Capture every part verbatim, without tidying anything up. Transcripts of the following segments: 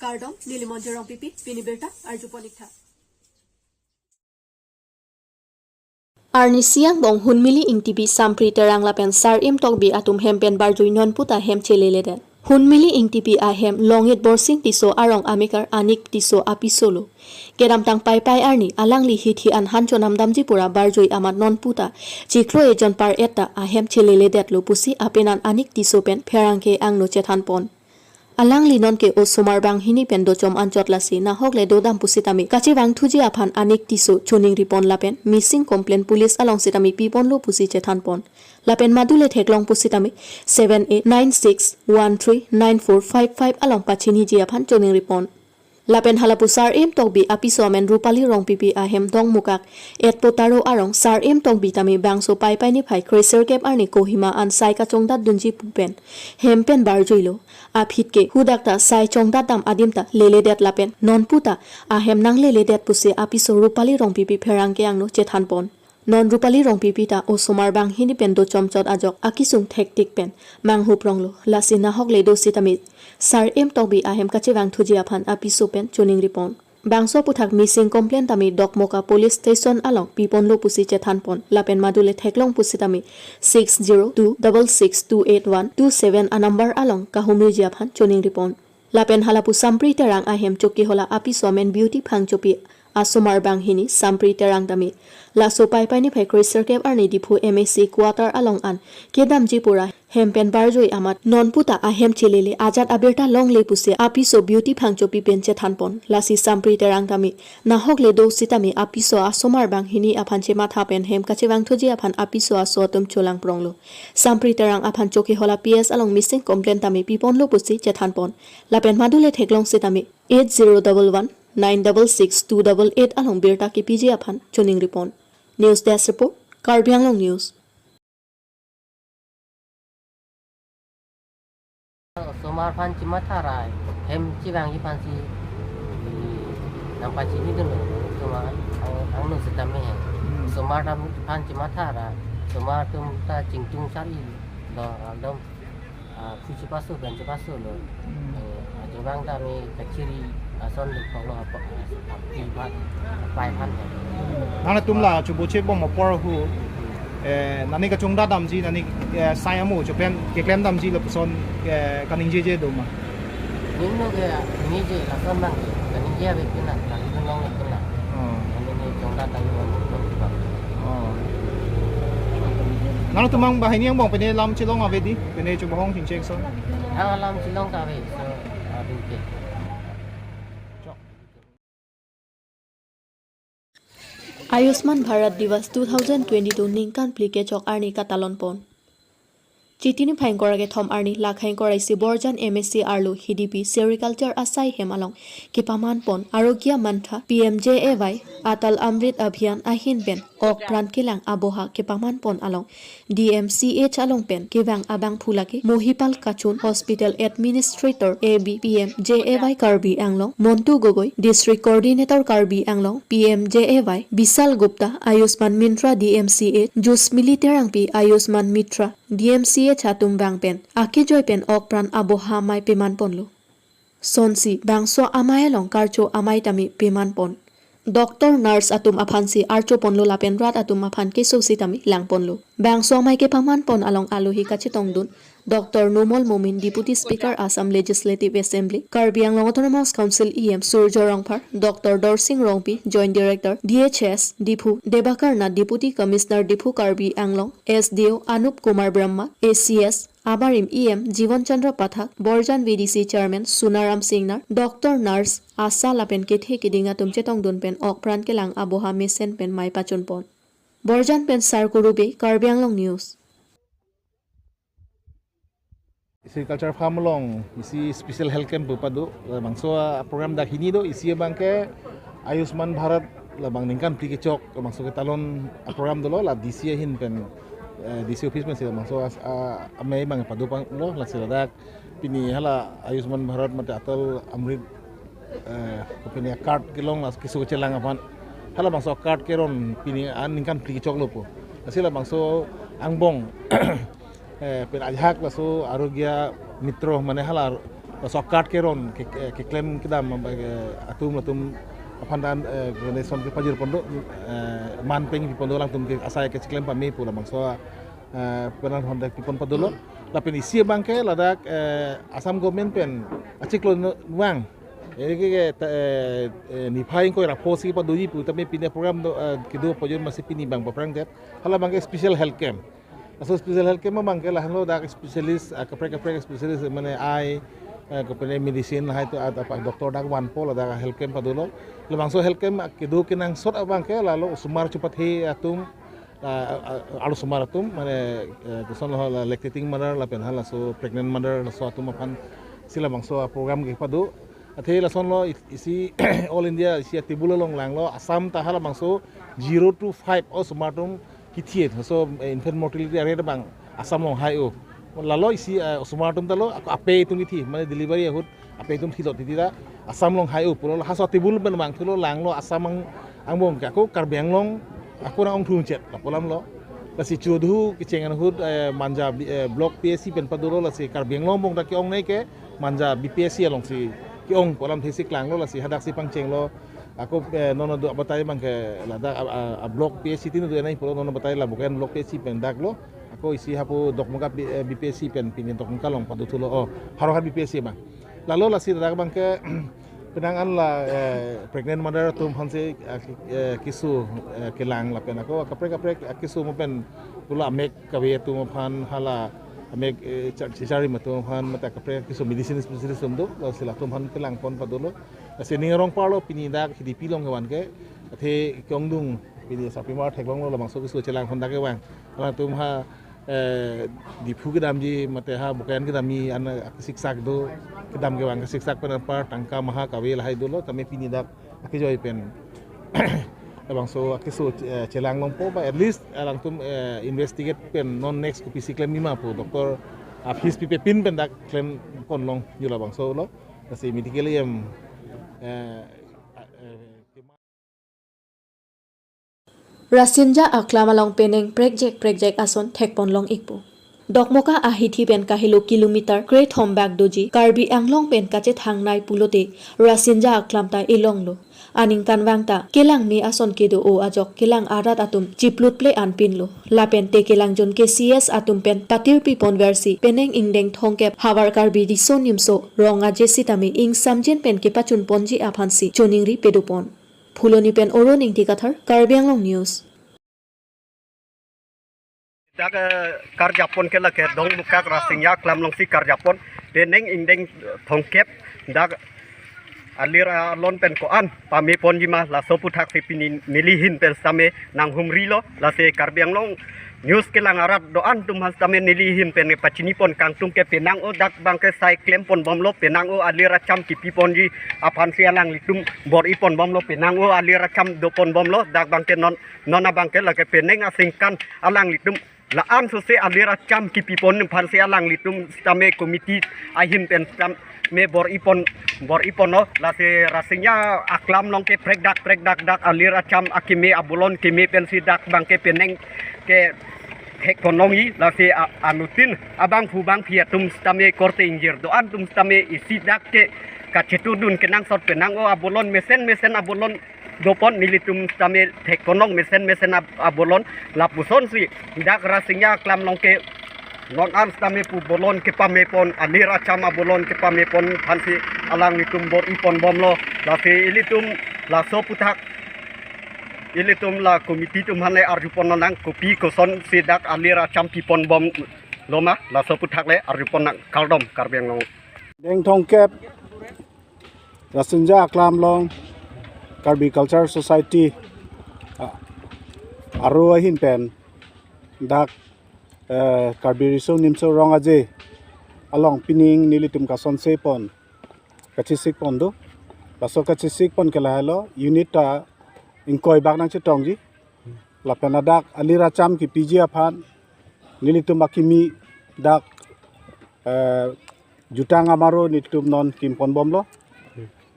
Kardom, neli Monjir Rongpipi, pini birta arjupon ik tha. Arnisi angbong Hunmili Ingtipi, Sampri Terang lapen Sarim Tokbi atum hem pen barjui non puta hem cheleledet. Hunmili Ingtipi ahem Longit Borsing Tisso arong amekar Anik Tisso apiso lo. Kedamtang Paipai arni alangli hithi an han chonam damji pura barjui amat non puta chiklo ejon par-et ta ahem cheleledet lo pusi apenan Anik Tisso pen pherangke angno chethan pon. Alangli nonke osomar banghini pen dochom anchot lasi nahok le dodam pusitame kachevang thuji aphan Anik Tisso choningri pon lapen missing complaint police along sitame pipon lo pusi chethan pon. Lapen madule theklong pusitame seven eight nine six one three nine four five five along pachiniji aphan choningri pon. Lapen halapu Sarim Tokbi apiso amen Rupali Rongpipi ahem Dongmukak Etpotaro arong Sarim Tokbi tame bangso Paipai niphai kre-sirkep arni Kohima an sai kachongdat dunji pu pen hem pen barjui lo. Aphi ke hadak ta sai chongdat dam adim ta leledet lapen non puta ahem nangleledet pusi apiso Rupali Rongpipi pherangke angno chethan pon. Non Rupali Rongpipi ta osomar banghini pen dochom chot ajok akisung thektik pen manghup rong lo. Lasi nahok le do sitame Sarim Tokbi ahem kachevang thuji aphan apiso pen choningri pon. Bangso aputhak missing complaint tame Dokmoka Police Station along pipon lo pusi chethan pon. Lapen madule theklong pusitame six zero two double six two eight one two seven a-number along kahumriji aphan choningri pon. Lapen halapu Sampri Terang ahem Chokihola apiso amen Beauty Phangchopi asomar banghini Sampri Terang tame laso Paipai niphai kre-sirkep arni Diphu M A C quarter along an kedamji pura hem pen barjui amat non puta ahem chelele ajat abirta longle pusi apiso Beauty Phangchopi pen chethan pon. Lasi Sampri Terang tame nahok le do sitame apiso asomar banghini aphan chematha pen hem kachevang thuji aphan apiso aso atum cholang prong lo. Sampri Terang aphan Chokihola P S along missing complaint tame pipon lo pusi chethan pon. Lapen madule theklong sitame eight zero double one nine double six two double eight along birta kepiji aphan choningri pon. News Desk Report, Karbi Anglong News. Osomar aphan chematha ra hem chevangji aphansi nangpachinidunlo, osomar ang, angno sitame he. Hmm. Osomar aphan chematha ra, osomar atum ta chingtung sari lo, along, ah, phu chepaso, pen chepaso lo. Hmm. Eh, ajovang tame kachiri ason lo, koklo apa, apa, apa, apa, apa. Nangtum la chubo chebom apor hu, eh, nani kachongdat damji, nani, eh, sai amo chopen keklem damji lapuson, eh, kaningjeje do ma? Ningno ke ningjeje lason nang, kaningje ave pina, lason nang pina. Oh. Nani ni chongdat damji amo pina. Oh. Nangtum abang banghini angbong pine lam chelong ave di, pine chubo hong chingcheng so. Ang lam chelong ta ave, so, ah, dingke. Ayushman Bharat Divas two thousand twenty-two ningkan phli kechok arni katalon pon. Chiti niphai ingkoi ra kethom arni la ingkoi ra isi Borjan M A C arlo Hidipi Sericulture asai hem along kepaman pon Arogya Mantha P M J A Y Atal Amrit Abhiyan ahin pen ok pran kelang aboha kepaman pon along D M C H along pen kevang abangphu lake Mohipal Kachun, Hospital Administrator A B P M J A Y Karbi Anglong, Montu Gogoi, District Coordinator Karbi Anglong P M J A Y, Bisal Gupta, Ayushman Mitra D M C H, Jusmili Terangpi, Ayushman Mitra D M C H atum vang pen akejoi pen ok pran aboha amei peman ponlo. Sonsi bangso amei along karcho amei tame peman pon. Doctor, nurse atum aphansi archo ponlo lapen rat atum aphan keso sitame lang ponlo. Bangso amei kepaman pon along alohi kachetongdun Doctor Numal Momin, Deputy Speaker Assam Legislative Assembly, Karbi Anglong Autonomous Council E M Surjya Rongphar, Doctor Dorsing Rongpi, Joint Director D H S Diphu, Debakar Nath, Deputy Commissioner Diphu Karbi Anglong, S D O Anup Kumar Brahma, A C S abarim E M Jivan Chandra Pathak, Borjan V D C Chairman Sunaram Singnar, Doctor, nurse, ASHA lapen kethe keding atum chetongdun pen ok pran kelang aboha mesen pen mei pachun pon. Borjan pen Sarkuru Bey, Karbi Anglong News. Isi culture farm along isi special health camp pu pado, labangso a-program dak hini do, isi abangke Ayushman Bharat labang ningkan phli kechok labangso ketalon a-program dolo, la D C ahin pen, eh, D C office pensi labangso as-, a, amei abang pado panglo, lasi ladak pini hala Ayushman Bharat mate Atal Amrit, eh, pini card kelong la keso kechelang aphan, halabangso card keron pini an ningkan phli kechoklo pu. Lasi labangso angbong, eh, pen ajahak laso Arogya Mitra mane hala Laso card keron ke, ke, keklem kedam, eh, atum latum aphan dan, eh, donation kepajir pon do, eh, man peng pi pon do, alangtum ke asai keklem pame pu labangso, eh, penang honda pi pon padolo. Lapen isi abang ke ladak, eh, Assam government pen achiklo no-, nuang. Eri ke, ke, eh, eh, niphai ingkoi ra pho si padoji pu tame pini program do, eh, kedo pajir masi pini bang paprang det. Hala abang ke special health camp. Laso special health camp abang ke lahenlo dak specialist, ah, kaprek kaprek specialist mane eye, eh, kaprek medicine lahai atum, ah, apa, doctor dak vanpo ladak health camp padolo. Labangso health camp kedo kenangsot abang ke lalo osomar chepathe atum, ah, ah, ah, arlosomar atum mane, eh, kosonlo la lactating mother lapen halaso pregnant mother laso atum aphan si labangso program kepado. Athe lasonlo i-, isi All India isi a-table along langlo Assam ta halabangso zero to five osomar atum kithi, so, eh, infant mortality rate abang Assam along high o. Lalo isi, eh, osomar atum ta lo, ako ape atum kithi, mane delivery ahut ape atum thilo titi ta Assam along high o pulo, halaso table pen abang thulo langlo Assam ang, angbong ke ako Karbi Anglong ako nang ongthu chet lapu alam lo. Lasi chodu kecheng ahut, eh, Manja B-, eh, Block P H C pen padolo, lasi Karbi Anglong angbong ta ke-ongnei ke Manja B P H C alongsi ke-ong pu alamthe si klanglo, lasi hadak si pangchenglo. Ako, eh, non do abatai abang ke ladak a, a, a-block P H C tin do nai pulo, non abatai la Bokajan block P H C pen dak lo. Ako isi hapu Dokmoka B-, eh, B P H C pen pini Dokmoka along pado thulo. Oh, Howraghat B P H C abang. Lalo lasi ladak abang ke penang an la, eh, pregnant mother atum aphan si, eh, ki-, eh, keso, eh, kelang lapen ako kaprek kaprek, eh, keso mo pen pulo amek kave atum aphan hala amek, eh, char-, chicharim atum aphan mate kaprek keso medicine specialist atum do, lasi latum aphan kelang pon padolo. Lasi ning arong parlo pini dak Hidipi along kevan ke, athe ke-ongdung pini sarpimar theklonglo labangso keso chelang pon dak kevang. Alangtum ha, eh, Diphu kedamji mate ha Bokajan kedamji an, eh, siksak do, kedam kevang ke siksak pen anpar tangka maha kave lahai dolo, tame pini dak akejoi pen labangso akeso, eh, chelang longpo ba at least alangtum, eh, investigate pen non next kopi si klem nima pu doctor a-fees pipe pin pen dak klem pon long yo labangso lo. Lasi medical em, eh, eh, Rasinja aklam along penang prekjek prekjek ason thekpon long ikpo. Dokmoka ahithi pen kahelo kilometer krethom bak doji Karbi Anglong pen kachethangnei pulote Rasinja aklam ta elonglo. Aningkanvang ta kelang me ason kedo-o ajok kelang arat atum chiplut ple anpinlo. Lapen te kelang jon ke C S atum pen patirpi ponversi penang ingdeng thomkep havar Karbi Riso Nimso Rong Aje sitame ingsamjin pen kepachun ponji aphansi choningri pedopon. Phuloni pen Oro Ningti Kathar, Karbi Anglong News. Dak, eh, karjapon ke lake Dokmoka Rasinja aklam alongsi karjapon. Penang ingdeng thomkep dak alir alon pen ko-an pame ponji ma laso aputhak si pini neli ahin pen sitame nanghumrilo, lasi Karbi Anglong News kelang arat do-an atum aphan sitame neli ahin pen pachini pon kangtung ke penang o dak abang ke sai klem pon bomlo, penang o alir acham kipi ponji aphansi alanglitum bor-i pon bomlo, penang o alir acham do pon bomlo, dak abang ke non, non abang ke lake penang aningkan alanglitum la-an sose alir acham kipi pon aphansi alanglitum sitame committee ahin pen sitame bor-i pon, bor-i ponlo, lasi Rasinja aklam along ke prekdak prekdak dak alir acham akeme abolon keme pensi dak abang ke penang ke thek pon longji, lasi a-, anuttin abangphu bangphi atum sitame korte ingjir do-an atum sitame isi dak ke kachetudun kenangsot penang o abolon mesen mesen abolon dopon nelitum sitame thek pon long mesen mesen ab-, abolon lapusonsi dak Rasinja aklam along ke non an sitame pu bolon kepame pon, alir acham abolon kepame pon aphansi alanglitum bor-i pon bomlo, lasi ilitum laso aputhak ilitum la committee atum aphan le arju pon nang kopi kosonsi dak alir acham pi pon bomlo ma, laso aputhak le arju pon nang, kardom Karbi Anglong. Deng thomkep Rasinja aklam along Karbi Culture Society, ah, aro ahin pen dak, eh, Karbi Riso Nimso Rong Aje along pining nelitum kasonse pon kachesik pon do. Laso kachesik pon ke lahelo unit ta ingkoi bak nangchetongji. Lapen ladak alir acham kipiji aphan nelitum akimi dak, eh, jutang amaro nelitum non kim pon bomlo.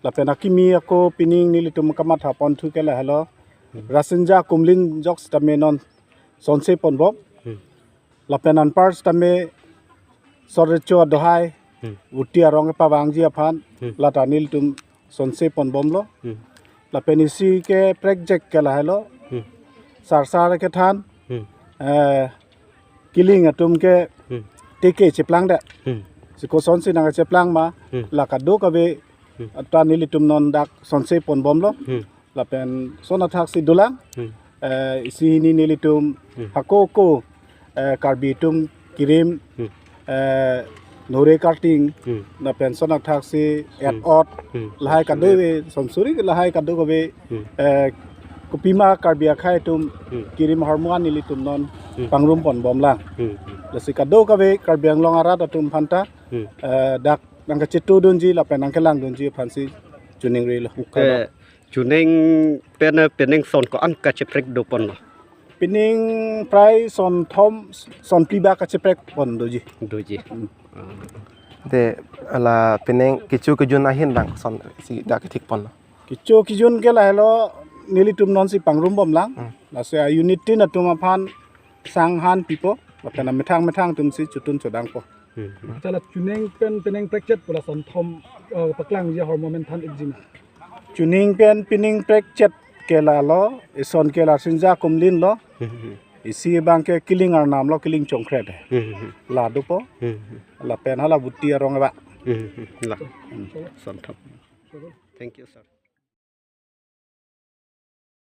Lapen akimi ako pining nelitum kamatha ponthu ke lahelo. Rasinja kumlin jok sitame non sonse pon bom. Lapen anpar sitame sorrecho adohai Hmm. Voti arong kepavangji aphan, Hmm. lata nelitum sonse ponbomlo. Hmm. Lapen isi ke prekjek ke lahelo. Hmm. Sarsar kethan, Hmm. eh, kiling atum ke Hmm. teke cheplangdet. Hmm. Si kosonsi nangcheplang ma, Hmm. la kadokave Hmm. ta nelitum non dak sonse ponbomlo. Hmm. Lapen son athaksi dolang. Hmm. Eh, isi hini nelitum Hmm. hako ko, eh, Karbi atum kirim, Hmm. eh, nore karting, Hmm. lapen son athaksi Hmm. et-ot, Hmm. lahai kadokave, somsuri lahai kadokave, Hmm. eh, kopima Karbi akhei atum Hmm. kirim ahormu an nelitum non Hmm. pangrum ponbomlang. Hmm. Hmm. Lasi kadokave Karbi Anglong arat atum aphanta, Hmm. eh, dak nangkachetudunji lapen nangkelangdunji aphansi choningrilo. Te chuning pen, pining son ko-an kacheprek doponlo? Pining prai son thom, son phli bak kacheprek pon doji. Doji. Hmm. Ah. Te la pining kecho kejun ahin bang sonsi dak kethik ponlo? Kecho kejun ke lahelo, nelitum nonsi pangrumbomlang. Hmm. Lasi a-unit tin atum aphan sang han pipo, lapen amethang methang atumsi chotun chodangpo. Hmm. Achala chuning pen pining prekchet pu la son thom, eh, paklangji ahormu amen than-ikji ma? Chuning pen pining prekchet ke lalo, ison ke la Sinja Kumlin lo. Hmm. Isi abang ke kiling arnam lo, kiling Chongkret. Hmm. La dopo. Hmm. Lapen hala voti arong eba. Hmm. La. Hmm. Son thom. Thank you, sir.